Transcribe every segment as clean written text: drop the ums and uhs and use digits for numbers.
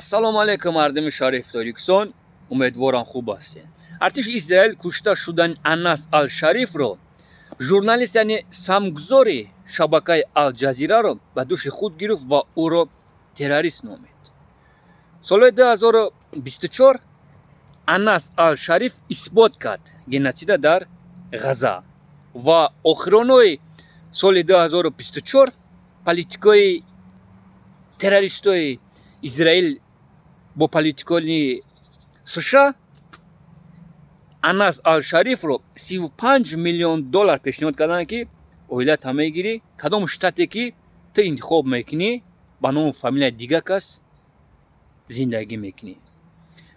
Ассалому алайкум, мардуми шарифи Тоҷикистон, умедворам, хуб ҳастед. Артиши Израил кушта шудани Анас Ал-Шарифро, журналист, яъне самгузори шабакаи Ал-Ҷазираро, ба дӯши худ гирифт ва ӯро террорист номид. Солҳои 2024 Анас Ал-Шариф исбот кард геноцида дар Ғаза ва охиронои соли 2024 политикои террористои Израил бо политикони США Анас Ал-Шарифро 35 миллион доллар пешниҳод карданд, ки оилата мегирӣ, кадом штате ки ту интихоб мекунӣ, ба ному фамилияи дигар кас зиндагӣ мекунӣ.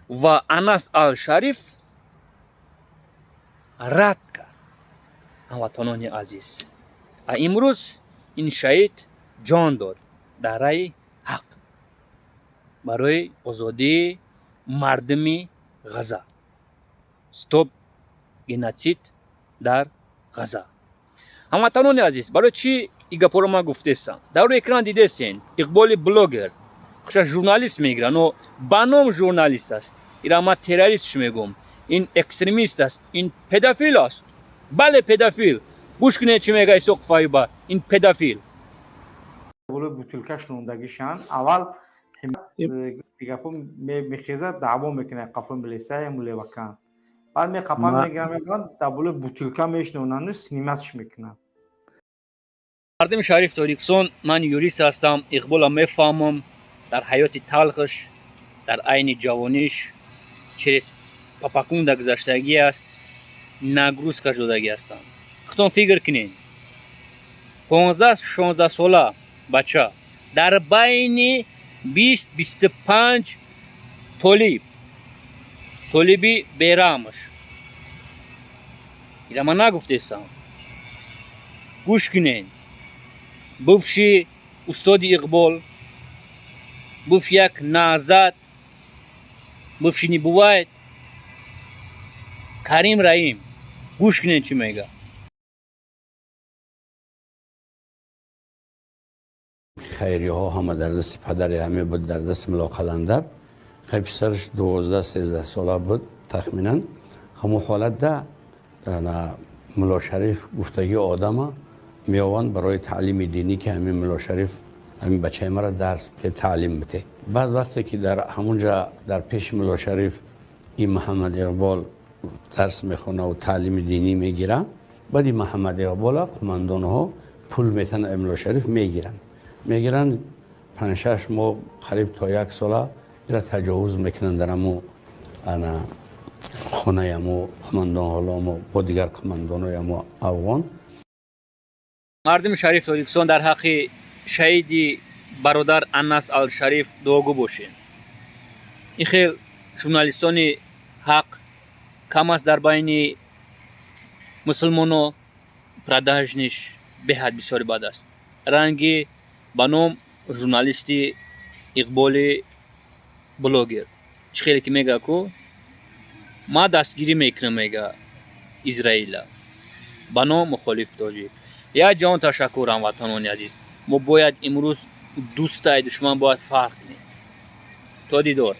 Ва Анас Ал-Шариф рад кард. Ҳамватанони азиз, а имрӯз ин шаҳид ҷон дод дар раи ҳақ барои озодии мардуми Ғаза. Стоп геноцид дар Ғаза. Ҳамватанони азиз, барои чӣ и гапҳоро ман гуфтестам? Дар рӯи экран дидестен Иқболи блогер, хуша журналист мегирад, но ба ном журналист аст. Ира ман террористш мегӯм, ин экстремист аст, ин педофил аст. Бале, педофил. Гӯш кунед, чӣ мега Исоқ Фаиба. Ин педофил. Болои бутылка шунондагишан аввал гапо мехезад, даъво мекунад қафо милисая мулевакан, баъд меқапан, мегиран, мебаранд, дар болои бутылка мешинонанду снимать ш мекунанд. Мардуми шариф Тоҷикистон, ман юрист ҳастам, Иқбола мефаҳмам. Дар ҳаёти талхаш, дар айни ҷавониш через папакунда гузаштагӣ аст, нагрузка шудагӣ ҳастанд. Худтон фикр кунед, 15-16 сола бача дар байни 20-25 толиб, толиби бераҳмаш. Ира ман нагуфтестам, гӯш кунед. Бывший устоди Иқбол, бывший як назад, бывший не бывает, Карим Раим, гӯш кунед, чӣ мега. Хайриҳо ҳама дар дасти падари ҳаме буд, дар дасти Мулло Қаландар. Хай, писараш 12-13 сола буд тахминан. Ҳамун ҳолатда Мулло Шариф гуфтагӣ одама меованд барои таълими динӣ, ки ҳамин Мулло Шариф ҳамин бачаи мара дарс бите, таълим бите. Баъд вақте ки дар ҳамунҷа дар пеши Мулло Шариф ин Муҳаммад Иқбол дарс мехонаву таълими динӣ мегира, баъд ин Муҳаммад Иқбола қумандонҳо пул метан, Мулло Шариф мегиранд, 5-6 моҳ, қариб то як сола ира таҷовуз мекунанд дар аму ана хонаи аму қумандон, ҳоло амо бо дигар қумандонои амо афғон. Мардуми шариф Тоҷикистон, дар ҳаққи шаҳиди бародар Анас Алшариф дуогӯ бошед. Ин хел журналистони ҳақ кам аст дар байни мусулмоно, продажный ш беҳад бисёри бад аст. Ранги ба ном журналисти Иқболи блогер, чӣ хеле ки мега ку ма дастгирӣ мекунам, мега Израила, ба ном мухолиф тоҷик. Як ҷаҳон ташаккур, ҳамватанони азиз. Мо бояд имрӯз дӯстай душман бояд фарқ кунем. То дидор.